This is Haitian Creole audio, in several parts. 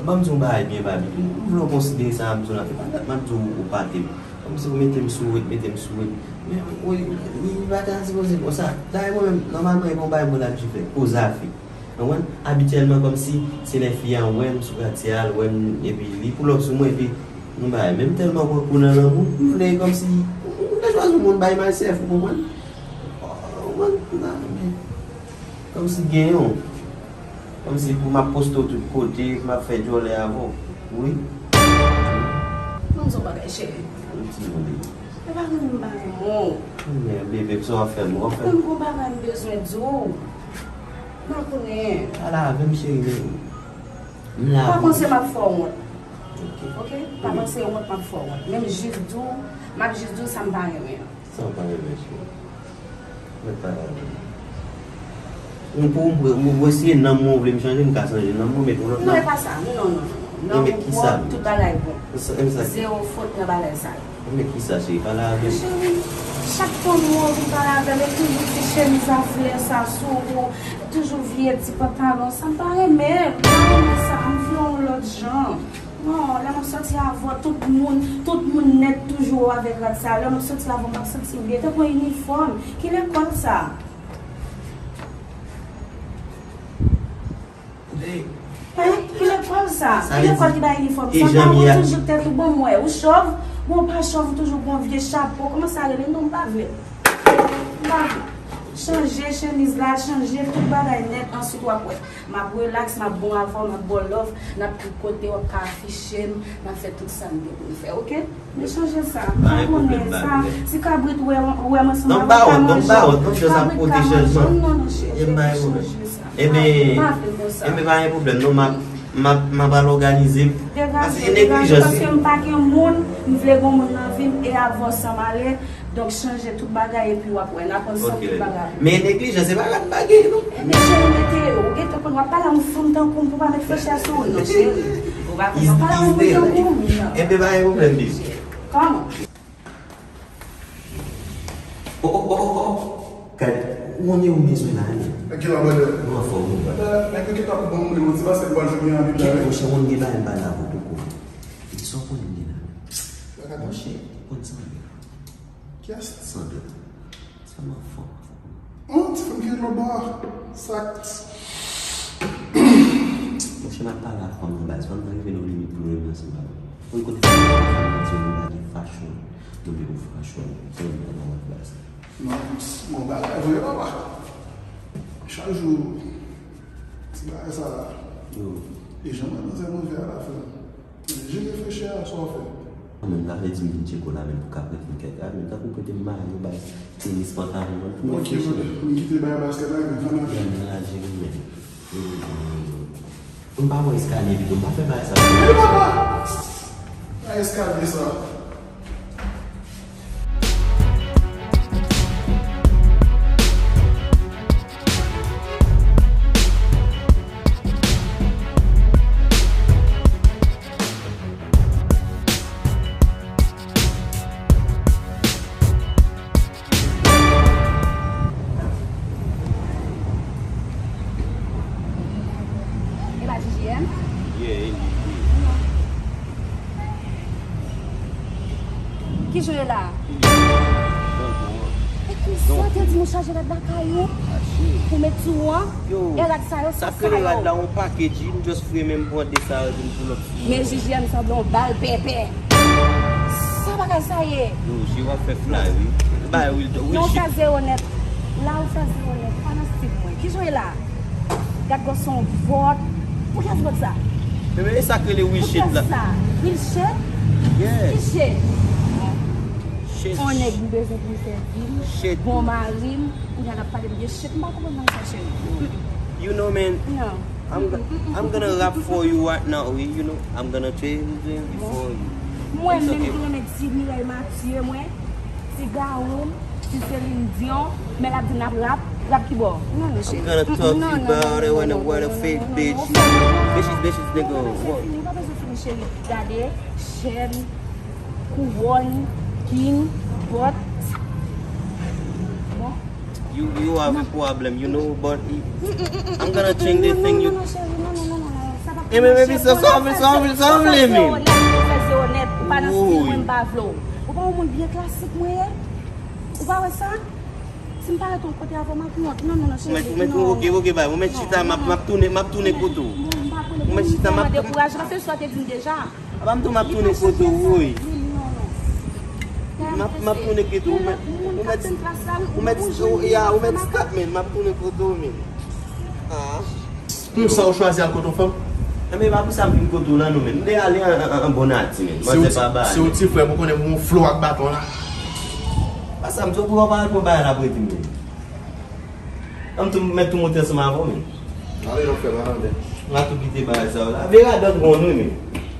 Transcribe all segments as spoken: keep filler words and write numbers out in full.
Ban m di w yon bagay byen, Baby. M vle w konsidere sa m ap di w la, se pa dat m ap di w ou pate m. Kòmsi ou mete m sou wout, mete m sou wout. Men, ou, li, li pa ta sipoze konsa. Dayè, mwen menm, nòmalman, e pa yon bagay mwen dabitid fè. Koze afè. Ou konprann? Abityèlman, kòmsi se lè fi a wè m sou katye a, l wè m, epi li pull up sou mwen, epi nou bagay. Men m tèlman pran kou nan lanmou, m vle kòmsi, m vle chwazi yon moun by myself, ou konprann? Ou konprann? Nan, men, kòmsi gen yon, kòmsi pou m ap poste w tout kote, pou m ap fè djòlè avè w. Wi. Ban m di w bagay, cheri. Yon ti moun. E pa renmen m pa renmen w. Men, bebe, sa w ap fè m, w ap fè m. Konn gon bagay m bezwen di w. M pa konnen. Pale avè m, cheri, men m la. Pa panse m ap fè w wont. Ok. Ok? Pa panse wont m ap fè w wont. Men m jis di w, m ap jis di w sa m pa renmen an. Sa w pa renmen, cheri? Mwen pale avè m. Mwen pou mwen, mwen, mwen si e nanm mwen ou vle m chanje, m ka chanje nanm mwen, mete w lòt nanm. Non, e pa sa. Non, non, non, non. Nanm ou pwòp, tout bagay bon. Zewo fot nan bagay sa yo. Men kisa, cheri? Pale avè m. Cheri, chak tan m wè w vin pale avè m, e toujou ti chemiz a flè sa sou ou, toujou vye ti pantalon sa, m pa renmen l, m pa renmen sa, m vle yon lòt jan. Non, lè m ap sòti avè w, tout moun, tout moun nèt toujou avèk rad sa. Lè m ap sòti avè w, m ap santi m byen, tankou yon inifòm. Ki lekòl sa? Hein? Ki lekòl sa? Ki lekòl ki bay inifòm sa? Sa pa ou toujou tèt ou bon, m wè. Ou chòv, bon, ou pa chòv, ou toujou gon vye chapo. Kòman sa rele? Non, m pa vle. M pa vle. Chanje chemiz la, chanje tout bagay nèt, answit w ap wè. M ap relax, m ap bon avè w, m ap ba w love, n ap tripote, w ap ka afiche m, n ap fè tout sa n gen pou n fè, oke? Men chanje sa. M pa konnen sa. Si kabrit wè, wè m ansanm avè w, ka manje. Kabrit ka manje m. Non, non, cheri, chanje sa. Ebyen, pa gen pwoblèm, non, m ap, m ap, m ap al òganize m. Paske e neglijans, wi. Paske m pa gen moun, m vle gon moun nan vi m, e avè w sa m ale. Donk, chanje tout bagay epi w ap wè. N ap ansanm tout bagay. Men e neglijans, se pa rad bagay, non. Ebyen, cheri, mete yo. Ou gentan konn w ap pale a yon fanm tankou m pou w pa met frechè sou ou, non, cheri. Ou pa konn w ap pale a yon moun tankou m, non. Ebyen, pa gen pwoblèm, baby. Kòman? Oh, oh, oh, oh, oh. Gade, ou konnen ou bezwen la, wi. Nèg ki la, brother? Nou anfòm, wi. Brother, nèg yo gentan ap ban mwen yon ti baskèt bòl, jodi a, vit la, wi. Monchè, ou konnen gen bagay m pa la pou poko. Sa w konnen m gen la? Monchè, ou konn sa m gen la? Kiyès? Sandra. Sa m anfòm. Oh, ti fanm ki ret lòtbò a. Sa. Monchè, m ap pale ak fanm nan baz. Fanm nan rive nan yon limit pou nou menm ansanm avè m. Konn kote fanm nan, fanm nan di nou pa gen fashion. Nou vle pou fashion. Se yon bagay nan baz. Non, gon bagay vre, papa. Chak jou, ti bagay sa la. Yo. E jan manzè move a la fen. Jere frechè a, sa w fè? Mwen menm, sa vle di m vin tcheke w la menm pou ka prete m kèk rad, menm tankou prete m mayo, bay tenis, pantalon, mwen pou mwen freshi menm. Ok, m kite bay baskèt la, men fann ale. Mwen nan la jere menm. Mwen pa wè eskalye pito, m pa fè bagay sa. Men papa! Nan eskalye sa. E pa J J M? Yeah, e li, wi. Ki jan w ye la? Bon, bon. E konsa te di nou chaje rad lakay ou pou met sou ou an? Yo, e rad sa yo, sa sa yo? Sa k rele rad la, yon package, m just fouye men m pran de sa yo, vin pull up sou mwen. Men J J M sanble yon bal pèpè. Sa bagay sa ye? Yo, G W ap fè fly, wi. Bay, Will, Will. Non, ou fè zewo nèt. La, ou fè zewo nèt. Pa nan stil mwen. Ki jan w ye la? Gad gwòs yon vòt. Pou kiyès vòt sa? Bebe, e sa k rele Will shit la. Pou kiyès sa? Will shit? Yes. Ki shit? Shit. On nèg m bezwen pou m sèvi m. Shit. Bon mari m. Kounye a n ap pale m de shit. M pa konprann nan sa, cheri. You know, man. Non. I'm, I'm gonna rap for you right now, wi, you know. I'm gonna train, train for you. Mwen menm ki renmen ti Mireille Mathieu, mwen. Ti Garoum, ti Celine Dion, men l ap di n ap rap, rap ki bò? Non, non, cheri. I'm gonna talk to you about it when the world of fake bitch. Bitches, bitches, nigga, what? Ou pa bezwen fini, cheri. Gade, chèn, kouwòn, king, bòt. Bon. You, you have a problem, you know, but I'm gonna change the thing you. Non, non, non, cheri, non, non, non, non, non, sa pa E men, baby, sa, sa w vle, sa w vle, sa w vle, men? Ou fè zewo nèt, ou pa nan stil mwen, m pa vle w. Ou pa yon moun byen klasik mwen ye? Ou pa wè sa? Si m parèt yon kote avè w, m ap wont. Non, non, non, cheri. Ou mèt, ou mèt, ok, ok, bay. Ou mèt chita, m ap, m ap tounen, m ap tounen kote w. Ou mèt chita, m ap tounen. Dekouraje, paske sa w te di m deja. Apa m tou m ap tounen kote w, woy. M ap, m ap tounen kote w, ou mèt, ou mèt, ou mèt, ya, ou mèt stop, men, m ap tounen kote w, men. Ah. Pou sa ou chwazi al kote yon fanm? Enben, pa pou sa m vin kote w la, non, men. M te ale an, an, an, an bon nati, men. Manzè pa ba. Se yon ti frè m, ou konnen m gon flo ak baton la. Pa sa, m tou pou w pa al pran bagay la pou epi m, men. An tou, mèt tou monte ansanm avè w, men. Ale, nou fè malande. M a tou kite bagay sa yo la. Veradan gon nou, men.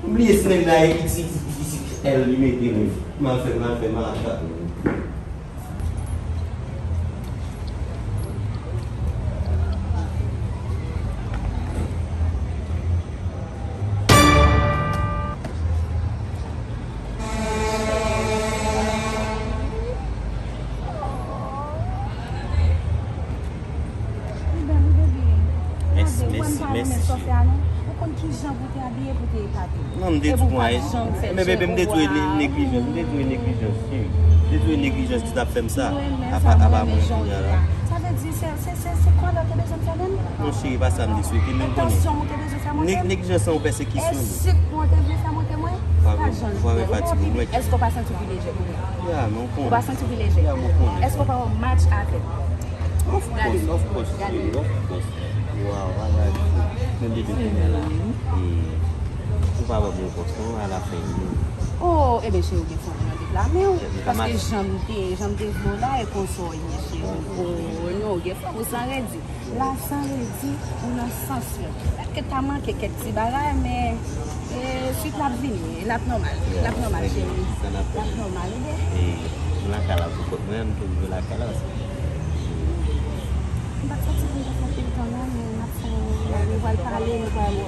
M bliye si nèg la e X X X L li mete, men. M a fè, m a fè, m a fè. Mèsi, mèsi, mèsi, cheri. Ou konn kijan pou te abiye pou te epate. Non, m te di w, men, bebe, m te tou e ne-, neglijans, m te tou e neglijans, cheri. M te tou e neglijans ki t ap fè m sa. Apa, apa mwen kounye a la. Sa vle di, se, se, se, se kòlè w te bezwen fè menm? Non, cheri, pa sa m te swete, men w konnen. Entansyon ou te bezwen fè monte? Neg-, neglijans lan ou pèsekisyon li. E sik mwen te vle fè monte mwen? Pa janm. Ou pa vle fatige w, mwen. Èske w pa santi w pi lejè kounye a? Ya, men w konnen. Ou pa santi w pi lejè? Ya, men w konnen. Èske w pa wè w match avè m? Of course, of course, cheri, of course. Wow, I like you. Men bebe kounye a la. Hmm. Ou pa wè m yon kòs non, alafen. Oh, ebyen cheri, ou gen fanm nan deklame w. Paske jan m te, jan m te vle w la, e konsa w ye, cheri. Oh, non, ou gen fanm, ou san redi. La, san redi, ou nan sans mwen. Pètèt ta manke kèk ti bagay, men, e, swit la ap vini. L ap nòmal. L ap nòmal, cheri. L ap nòmal, ou byen? E, m lakay la pou kont mwen, m tou rive lakay la, paske m pa t santi pou m te fè anpil tan non, men m ap fè yon, nou pral pale, nou pral wè.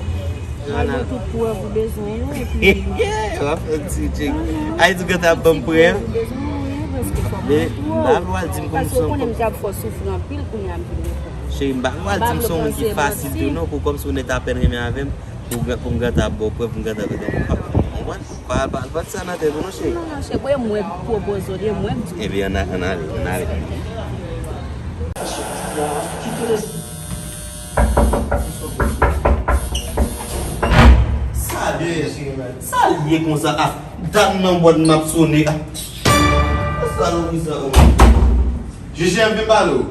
Pral gen tout prèv ou bezwen yo, epi w ap fè ti tchek. Ay, di gata ap ban m prèv. Men m pa vle w al di m kòm si w konnen m te ap fè w soufri anpil, kounye a m vin reponn. Cheri, m pa vle w al di m si w moun ki fasil tou non, pou kòm si w nèt apèn renmen avè m, pou m gata ap ba w prèv, pou m gata ap konprann. Pa, pa, pa sa nan tèt ou non, cheri. Non, non, cheri, e mwen k pwopoze w, e mwen k di w. Ebyen, ann ale, ann ale. Sa ye, sa l ye konsa? Ah, dam nan bòd m ap sone. Ah, sa salopri sa, oh. Jije, ann vin pale w.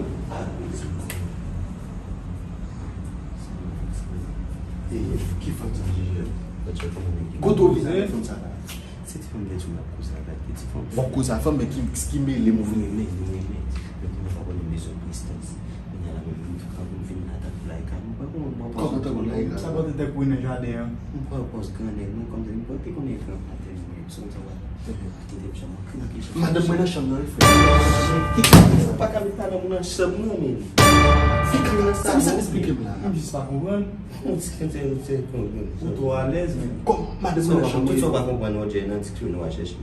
E, ki fanm sa, Jije? Kote w vin avèk fanm sa la? Se ti fanm tèt sou m ap koze avèk, ti fanm. W ap koze a fanm, men ki, ki mele m, ou vin renmen, vin renmen. Men kounye a w ap wè m bezwen prestans. Kounye a la menm, m tou kanpe, m vin la tankou Laika. M pa konn, m pa konn. Kòman tankou Laika? Sa pote tèt pou nan jaden an. M pran pòz gran nèg, non, kòm si m pa te konnen gran patè, non, men, se konsa w ap kite m janm, kite m janm. Madanm mwen nan chanm nan, wi, frè. Ki, ki, ou pa ka met madanm ou nan chanm nan, men. Sa, sa, sa, eksplike m la. M jis pa konprann. Yon ti kantite, yon ti kantite. Ou twò alèz, men. Kòm madanm mwen nan chanm, wi. Sa w pa konprann, Roger, nan diksyonè w al chèche.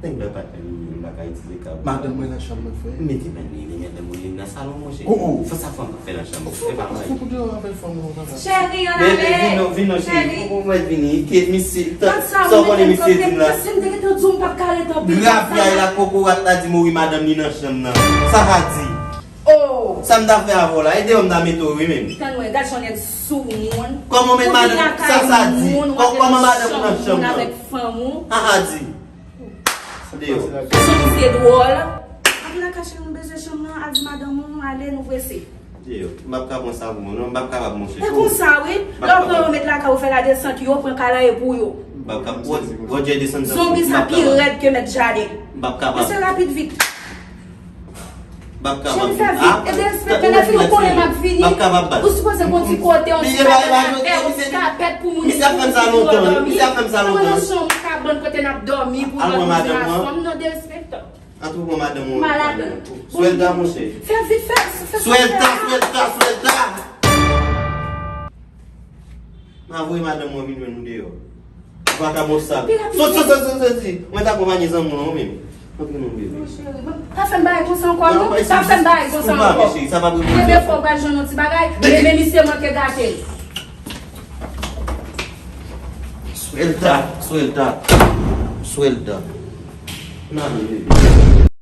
Nèg la pa t menm, m pa ka itilize kab. Madanm mwen nan chanm nan, frè. M mete nan li, li mèt nan mwen, li nan salon, monchè. Oh, oh. Fè sa fanm fè nan chanm. Se pa mwen. Fò pou dehors avèk fanm nan, papa. Cheri, ann ale. Vin non, vin non, cheri. Ou mèt vini. Ke misye, sa w konnen misye di m la. Si m te gentan di w, m p ap ka ret anpil. Gravyay la, kokorat la di mouri madanm li nan chanm nan. Sa sa di? Oh! Sa m ta fè avè w la? E deyò m ta mete w wi menm. Tann mwen, gad jan nèg sou moun. Kòman w met madanm? Sa sa di? Kòman madanm ou nan chanm nan? Avèk fanm ou. Ah, ah, di. Deyò. Ou se yon misye dwòl. Antre lakay cheri, m bezwen chanm nan, al di madanm ou, ale, nou prese. Deyò. M p ap ka pran sa pou mwen, non, m p ap kapab, monchè. E konsa, wi. Lè w pran yo met lakay ou, fè ladesant, yo pran kay la e pou yo. M p ap kap-, Roger desann nan. Zonbi sa pi rèd ke mèt jaden. M p ap kapab. Mesye rapid vit. M p ap kapab. Cheri, fè vit. E derespektan, lè fini ou konnen m ap vini. M p ap kapab, baz. Ou sipoze gon ti kote, yon ti bagay atè, yon ti kapèt pou moun ki pou dòmi. Misye ap fè m sa lontan, wi. Misye ap fè m sa lontan, wi. Mwen nan chanm kabann kote n ap dòmi pou lòt moun vin ak fanm, non, derespektan. Antre pran madanm ou. Malad. Swèl ta, monchè. Fè vit, fè, fè swèl ta, swèl ta, swèl ta. M a voye madanm mwen vin jwenn ou deyò. Vakabon sal. Soti, soti, soti, soti. Mwen t akonpaye zanmi w lan, ou menm. Antre non, bebe. Mon cheri, pa fè m bagay konsa ankò, non. Pa fè m bagay konsa ankò. Bebe, fò w pral jwenn yon ti bagay. Bebe, misye manke gate l. Swelta, swelta, swelta. Nan, bebe.